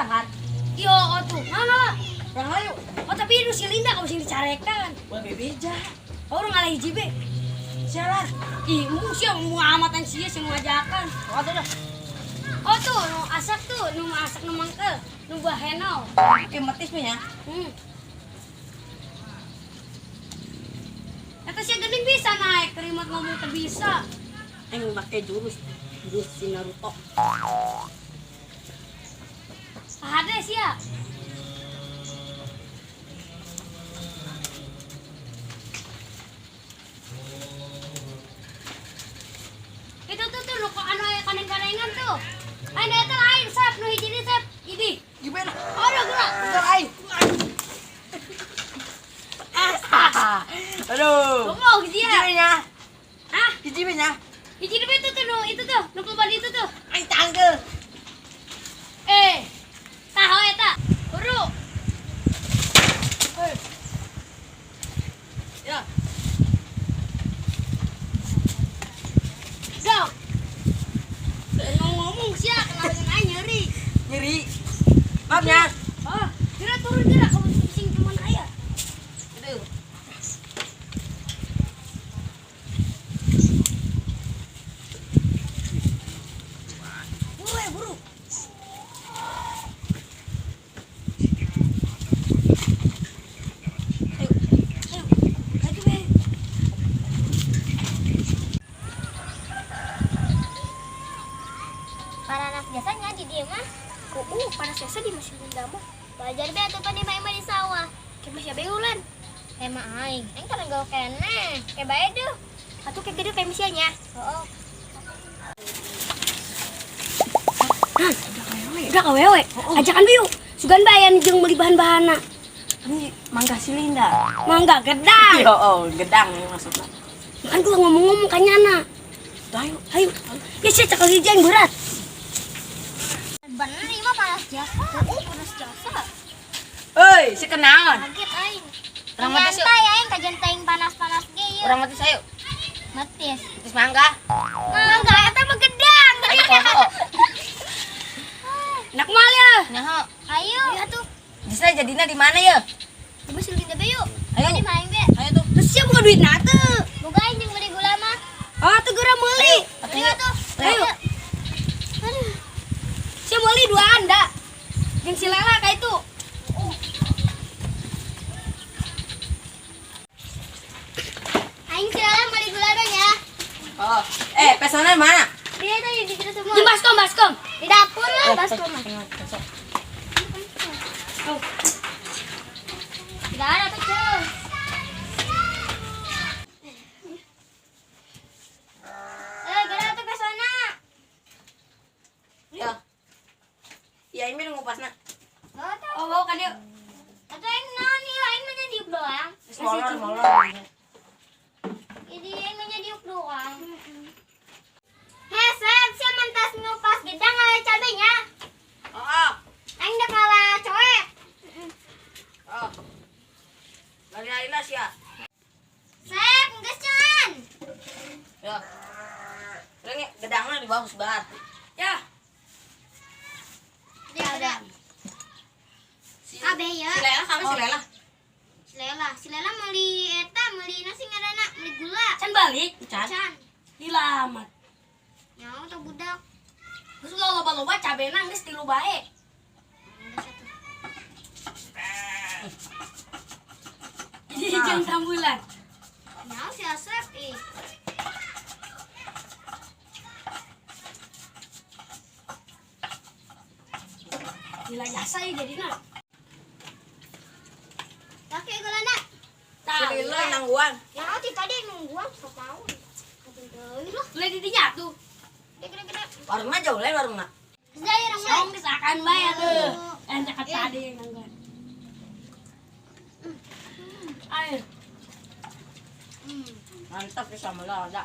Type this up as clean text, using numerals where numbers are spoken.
Gedang kan? Iya, oh tuh. Mana lah? Yang layu. Oh, tapi itu si Linda kalau sing dicarekan. Buat bebeja. Oh, orang ngalah hiji be. Sialan. Ih, mu sia mu amatan sia sing ngajakan. Oh, tuh dah. Oh tuh, nu asak tuh, nu asak nu mangkel, nu bahenol. Oke, metis nya. Eta sia geuning bisa naik, remote ngomong teu bisa. Aing make jurus jurus si Naruto. Hade sia. Itu tuh tuh nu anu aya kaneng-kanengan tuh. Aing eta lain sep nu hiji deui sep. Idi. Gimana? Aduh geura. Bentar aing. Aduh. Ngomong sia. Hiji nya. Hah? Hiji nya. Hiji deui itu tuh nu itu tuh, nu keluar itu tuh. Aing tangkel. Eh. Tahu eta. Buru. Ya. Dok. Ngomong sia kenal dengan aing nyeri. Nyeri. Maaf ya. Oh, kira turun kira kamu pusing cuman aya. Aduh. Buru ya, buru. Ayo, ayo, lagi be. Paranas biasanya di dia mah. Panas biasa di masih bunda mah. Wajar be atuh pan di di sawah. Kayak masih beulan. Emang aing, aing kan gaul keneh. Kayak bae deuh. Atuh kayak gede kayak misianya. Heeh. Nah, udah kawewe. Ajakan biu. Sugan bayan jeung meuli bahan-bahanna. Ini mangga si Linda. Mangga gedang. Yo, oh, gedang ini maksudnya. Kan gua ngomong-ngomong ka nyana. Ayo. Ayo. Ya sia cakal hiji aing berat. Bener ieu mah panas jasa. Panas jasa. Hei, si kenaon? Kaget aing. Urang metis yuk. Nyantai aing kajian teuing panas-panas ge ieu. Urang metis ayo. Metis. Metis mangga. Mangga eta mah gedang. Ayo koho. Nak mal ya. Nyaho. Ayo. Ayo atuh. Bisa jadinya di mana ya? Di masih Linda be yuk. Ayo. Di main be. Ayo tuh. Terus sia buka duit na teu. Boga aing jeung beli gula mah. Oh, tuh geura meuli. Ayo atuh. Ayo. Aduh. Sia meuli dua anda. Jeung si Lela ka itu. Aing si Lela beli gula dah ya. Oh, pesona mana? Dia tadi di situ semua. Jeung baskom, baskom. Di dapur lah baskom mah. Oh. Tidak ada tuh. Cuy. Geura tuh pesona. Ya. Ya ini ngupasna. Oh, tuh. Oh, bawa kan yuk. Atau aing naon ieu aing mah diuk doang. Molor, molor. Ini aing mah diuk doang. Heh, Sep, sia mentas ngupas gedang ngala cabenya. Oh, Aing udah ngalah coek. oh. Lari-lari lah sia. Sep, geus can. Ya. Ini gedangnya di bawah sebar. Ya. Dia ada. Si, Abe ya. si Lela sama si Lela. Si Lela, si Lela meuli eta, meuli nasi ngaranna, meuli gula. Can balik. Can. Can. Dilamat. Nyawa tuh budak. Geus ulah loba-loba cabena geus tilu bae. Geus atuh. Jadi jeung sambulan. Nyawa si Asep ih. Gila jasa ya jadina. Pakai gulana. Si Lela nangguan. Nyawa ti tadi nungguan sok mau. Deui lah. Boleh didinya tuh. Gede-gede. Warungna jauh lain warungna. Geus aya urang Song geus akan bae atuh. Enak tadi yang nangguan. Ayo. Mantap ya sama lah ada.